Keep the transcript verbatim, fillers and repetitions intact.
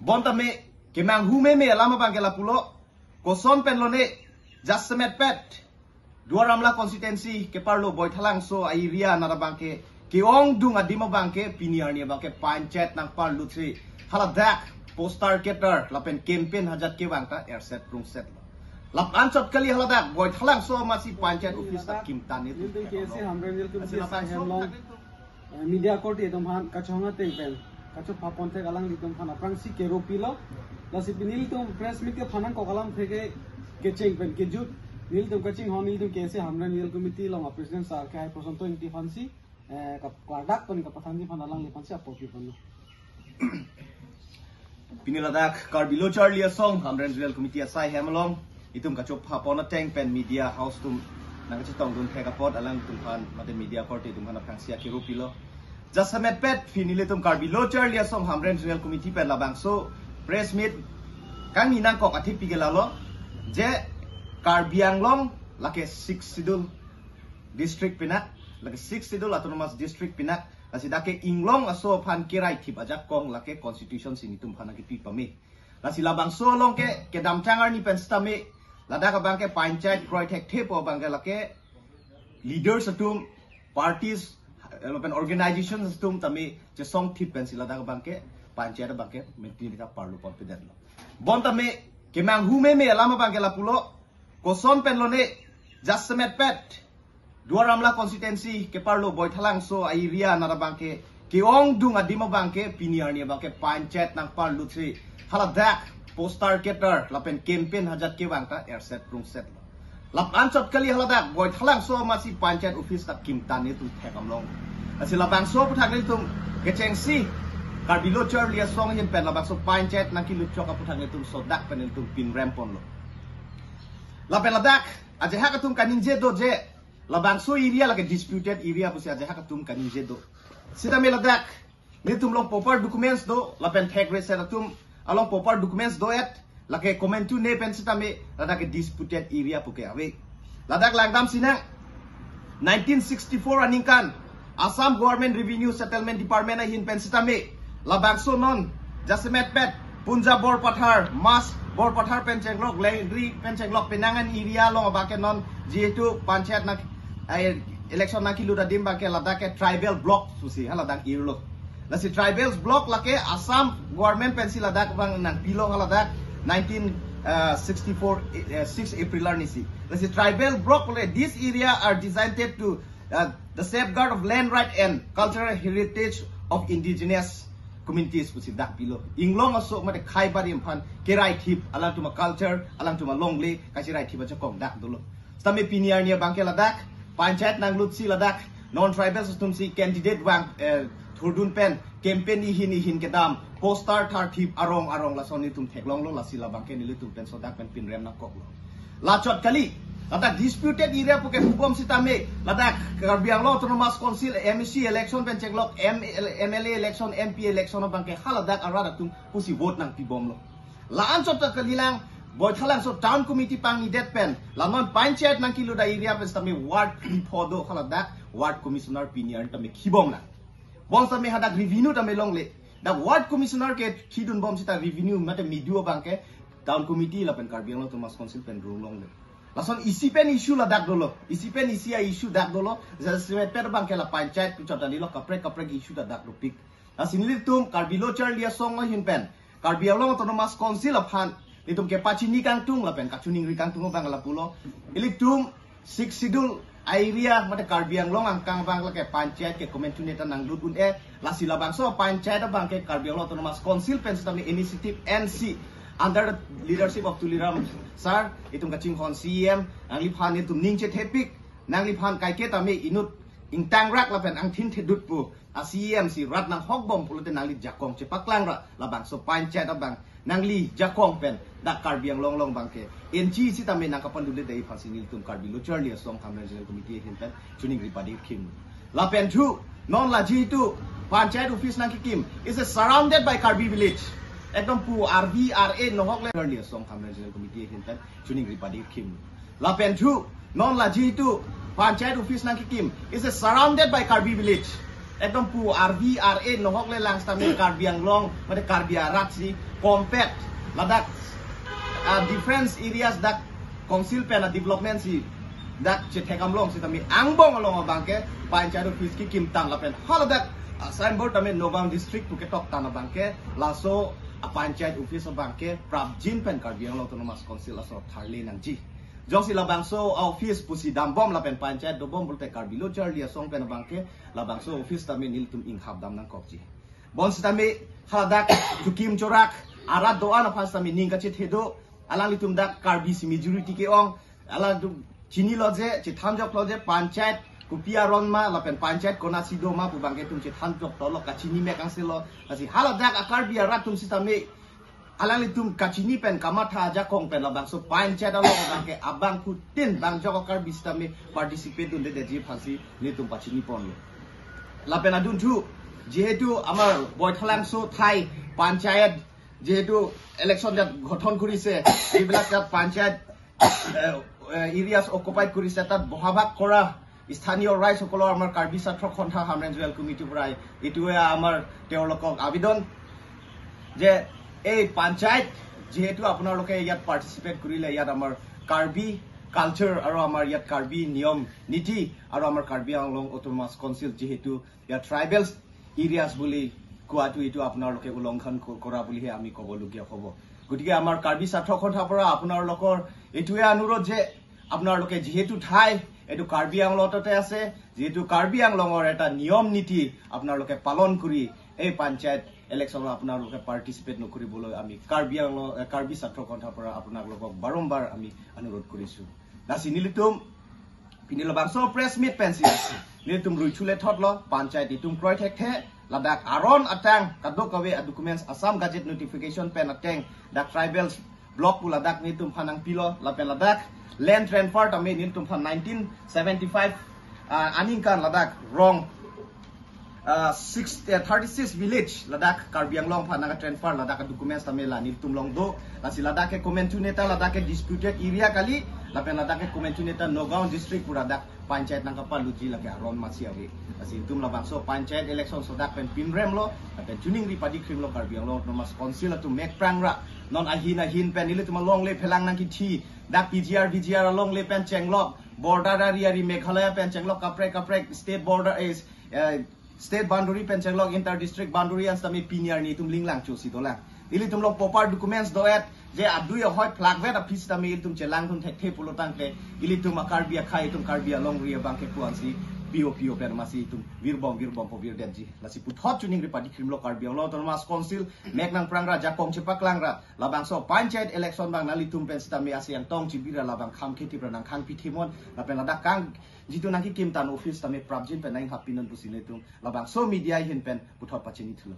Bonta me kemanghu meme alam abangke lapulo. Koson pen lone, jasemet pet Duar Amla constituency keparlo Boithalangso a-area anat abangke ke-ongdung adim abangke pini arni abangke panchayat nangparlutsi haladak poster ketar lapen campaign ajat kevang ta erset prungset lo. Lap anchot kali haladak Boithalangso amatsi panchayat office ta kimtan itu. Nelitum K S A Hamren Real Committee asai hem along, eh, media korte atum aphan kachongha ateng pen kachopha ponthek alanglitum aphan aphrangsi kero pilo. Lasi pini nelitum press meet kephan nangkok alam theke kecheng pen kejut nelitum kachinghon nelitum K S A Hamren Real Committee along a-president sar kehai Prosanto Ingti aphansi, eh, kap-, klardak pen kapathanji aphan alangliphansi apor piponlo. Pini ladak Karbi Lo Charli Asong Hamren Real Committee asai hem along itum kachopha pon ateng pen media house atum nangkachetongdun thek apot alangtum aphan mate media korte atum aphan aphrangsi akero pilo. Jasemet pet pini nelitum Karbi Lo Charli Asong Hamren Real Committee pen labangso press meet kangni nangkok athepi ke lalo, je Karbi Anglong lake Sixth Schedule district pinak, lake Sixth Schedule Autonomous District pinak, lasi dak ke inglong aso aphan keraithip ajakong lake constitution si nelitum aphan nangkepi pame. Lasi labangso along ke kedamtang arni pen sitame ladak abangke panchayat kroi thekthepo abangke lake leaders atum, parties, eh, lapen organizations atum tame chesongthip pensi ladak abangke panchayat abangke mentri nita parlo confident lo. Bonta me kemanghu meme alam abangke lapulo. Koson pen lone, jasemet pet Duar Amla constituency keparlo Boithalangso a-area anat abangke ke-ongdung adim abangke pini arni abangke panchayat nangparlutsi haladak poster ketar lapen campaign ajat kevang ta erset prungset lo. Lap anchot kali haladak Boithalangso amatsi panchayat office ta kimtan itu thek amlong. Lasi labangso aphuthak nelitum kechengsi Karbi Lo Charli Asong ahin pen labangso panchayat nangkelut chok aphuthak nelitum sodak pen nelitum pinrem ponlo. Lapen ladak ajahak atum kaningje do je labangso area lake disputed area pusi ajahak atum kaningje do. Sitame ladak nelitum along proper documents do, lapen thek reset atum along proper documents do-et, lake komantu ne pen sitame ladak ke disputed area puke ave. Ladak langdam sinang nineteen sixty-four aningkan Assam Government Revenue Settlement Department ahin pen sitame labangso non jasemet pet Punjab Borpathar, Mas Borpathar pen chenglok, Lengri pen chenglok penangan area along abangke non jihetu panchayat nang, eh, election nangkelut adim abangke ladak ke tribal block pusi haladak irlo. Lasi tribal block lake Assam government pensi ladak abang nangpilo haladak nineteen sixty-four, eh, six April arni si. Lasi tribal block le, "This area are designated to, uh, the safeguard of land right and cultural heritage of indigenous communities," pusi dak pilo. Inglong aso mate khei barim aphan keraithip, alangtum a-culture, alangtum alongle kacheraithip ajakong dak dolo. Sitame pini arni abangke ladak panchayat nanglutsi ladak non-tribals atumsi candidate vang, eh, thurdun pen campaign ihin ihin kedam, poster tharthip arong arong lason nelitum theklonglo, lasi labangke nelitum pen sodak pen pinrem nangkoklo. Lachot kali, ladak disputed area puke hubom sitame ladak Karbi Anglong Autonomous Council M A C election pen chenglok M L A, M L A election, M P election abangke haladak arat atum pusi vote nangpibomlo. La anchot ta kalilang, Boithalangso town committee pangnidet pen la non panchayat nangkelut a-area pen sitame ward phli pho do, haladak ward commissioner pini arni tame khibom nang. Bonsitame hadak revenue tame longle. Dak ward commissioner ke khidunbom sita revenue mate medu abangke town committee lapen Karbi Anglong Autonomous Council pen rung longle. Lason isi pen issue ladak dolo. Isi pen isi a-issue dak dolo. Jasemet pet abangke la panchayat puchot dalilo, kaprek kaprek issue ta dak dopik. Lasi nelitum Karbi Lo Charli Asong ahin pen Karbi Anglong Autonomous Council aphan nelitum kepachini kangtung lapen kachiningri kangtung abang lapulo. Ilitum Sixth Schedule a-area mate Karbi Anglong angkang abang lake panchayat ke komantu ne ta nanglut un-e, lasi labangso panchayat abangke Karbi Anglong Autonomous Council pen sitame initiative ensi under the leadership of Tuliram sir, itum kachinghon C E M, nangliphan itum ning chethepik, nangliphan kaike tame inut ingtangrak lapen angthin thedut pu a-C E M si rat nanghokbom pulote nangli jakong chepaklang ra, labangso panchayat abang nangli jakong pen dak Karbi Anglong along abangke enchi sitame nangkapanduledetji aphansi nelitum Karbi Lo Charli Asong Hamren Regional Committee ahin pen chiningri padikthim. Lapen thu, non la jihetu panchayat office nangkekim is a surrounded by Karbi village. Ekdom pu R V R A nohok le Charli Asong Hamren Regional Committee ahin pen chiningri padikthim. Lapen thu, non la jihetu panchayat office nangkekim is a surrounded by Karbi village. Ekdom pu R V R A nohok le lang sitame Karbi Anglong, mate Karbi arat si compact ladak, ah, different areas dak council pen a-development si dak chethek amlong sitame angbong along abangke panchayat office kekim tang lapen haladak, ah, signboard tame Nagaon district pu ketok tang abangke laso a-panchayat office abangke prapjin pen Karbi Anglong Autonomous Council aso tharle nangji. Jongsi labangso office pusi dambom lapen panchayat dobom pulote Karbi Lo Charli Asong pen abangke labangso office tame nelitum inghap dam nangkokji. Bonsitame haladak chukim chorak arat do-an aphan sitame ning kachethe do, alanglitum dak Karbi si majority ke-ong, alanglitum chinilo je, chethanjoklo je, panchayat kopi aron ma lapen panchayat konatsi do ma pu abangke itum chethanjok tolo, kachini mek angse lo. Lasi haladak a-Karbi arat atum sitame alanglitum kachini pen kamatha ajakong pen labangso panchayat along abangke abangphutin bangjok a-Karbi sitame participate dundedetji aphansi nelitum pachini ponlo. Lapen adunthu, যেহেতু আমাৰ বৈঠালাংচ' ঠাই পঞ্চায়ত, যেহেতু ইলেকশ্যন ইয়াত গঠন কৰিছে, এইবিলাক ইয়াত পঞ্চায়ত, এ, এ, এৰিয়াছ অকুপাইড কৰিছে, তাত বসবাস কৰা স্থানীয় ৰাইজসকলৰ আমাৰ কাৰ্বি ছাত্ৰ সন্থা হামৰেণ জুৱেল কমিটিৰ পৰা এইটোৱে আমাৰ তেওঁলোকক আবেদন যে এই পঞ্চায়ত যিহেতু আপোনালোকে ইয়াত পাৰ্টিচিপেট কৰিলে, ইয়াত আমাৰ কাৰ্বি কালচাৰ আৰু আমাৰ ইয়াত কাৰ্বি নিয়ম নীতি আৰু আমাৰ কাৰ্বি আংলং অট'নমাছ কাউন্সিল যিহেতু ইয়াত ট্ৰাইবেলছ এৰিয়াছ বুলি কোৱাটো এইটো আপোনালোকে উলংঘন ক-, কৰা বুলিহে আমি ক'বলগীয়া হ'ব। গতিকে আমাৰ কাৰ্বি ছাত্ৰ সন্থাৰ পৰা আপোনালোকৰ এইটোৱে অনুৰোধ যে আপোনালোকে যিহেতু ঠাই এইটো কাৰ্বি আংলঙতে আছে, যিহেতু কাৰ্বি আংলঙৰ এটা নিয়ম নীতি আপোনালোকে পালন কৰি এই পঞ্চায়ত ইলেকশ্যনত আপোনালোকে পাৰ্টিচিপেট নকৰিবলৈ আমি কাৰ্বি আংলং, এ, কাৰ্বি ছাত্ৰ সন্থাৰ পৰা আপোনালোকক বাৰম্বাৰ আমি অনুৰোধ কৰিছো। Lasi nelitum pini labangso press meet pensi nelitum ruichule thotlo, panchayat itum kroi thekthe, ladak aron atang kadokave a-documents Assam Gazette notification pen ateng dak tribal block pu ladak nelitum aphan nangpilo, lapen ladak land transfer tame nelitum aphan nineteen seventy-five, ah, aningkan ladak rong, ah, six, eh, thirty-six village ladak Karbi Anglong aphan nang-transfer ladak documents tame la nelitum along do. Lasi ladak ke Komenchu neta ladak ke disputed area kali, lapen ladak ke Komenchu neta Nagaon district pu ladak panchayat nangkapalutji lake aron masi ave. Lasi itum labangso panchayat election sodak pen pinremlo, lapen chuningri padikrimlo Karbi Anglong Autonomous Council atum mek prangra. Non ahin ahin pen ilitum alongle phelang nangkithi, dak P G R, V G R alongle pen chenglok, border area ri Meghalaya pen chenglok kaprek kaprek state border is, eh, state boundary pen chenglok inter district boundary an sitame pini arni itum linglang chosi dolang. Ilitum along proper documents do-et, je adui ahoi phlakvet aphi sitame ilitum chelangdun thekthe pulo tangte, ilitum a-Karbi akhei itum Karbi alongri abangke puansi P O P O pen masi itum virbom virbom po virdetji. Lasi puthot chuningri padikrimlo Karbi Anglong Autonomous Council, mek nangprangra, jakong chepaklangra, labangso panchayat election abang nanglitum pen sitame asi angtong chibira labang kham kheti pra nangkhang pithimon, lapen ladak kang jitu nangkikim tang office tame prapjin pen nang-inghap pinon pusi nelitum labangso media ahin pen puthot pachini thulo.